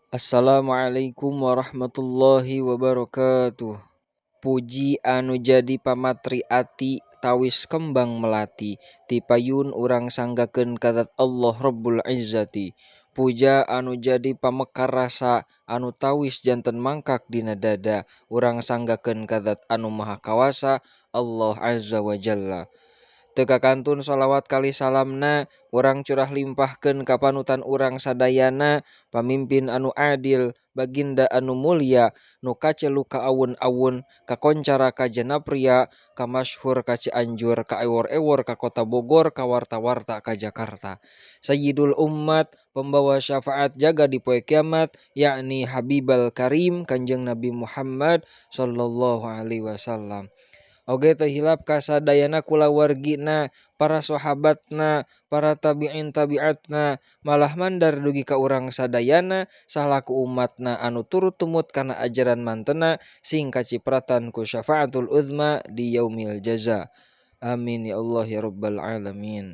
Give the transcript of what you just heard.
Assalamualaikum warahmatullahi wabarakatuh. Puji anu jadi pamatri ati tawis kembang melati tipayun urang sanggakeun ka zat Allah Rabbul Izzati. Puja anu jadi pamekar rasa anu tawis janten mangkak dina dada urang sanggakeun ka zat anu maha kawasa Allah Azza wa Jalla. Teu kakantun sholawat kali salamna urang curah limpahkeun ka panutan urang sadayana pamimpin anu adil baginda anu mulia nu kacelu ka awun-awun kakoncara ka Janapria kamasyhur ka Cianjur ka ewor-ewor ka Kota Bogor ka warta-warta ka Jakarta. Sayyidul ummat pembawa syafaat jaga di poe kiamat yakni Habibal Karim Kanjeng Nabi Muhammad sallallahu alaihi wasallam. Oge teu hilap kasadayana kulawargina, para sahabatna, para tabi'in tabi'atna, malah mandar dugi ka urang sadayana salaku umatna anu turut tumut kana ajaran mantena sing kacipratan ku syafaatul uzma di yaumil jaza. Amin ya Allah ya rabbal alamin.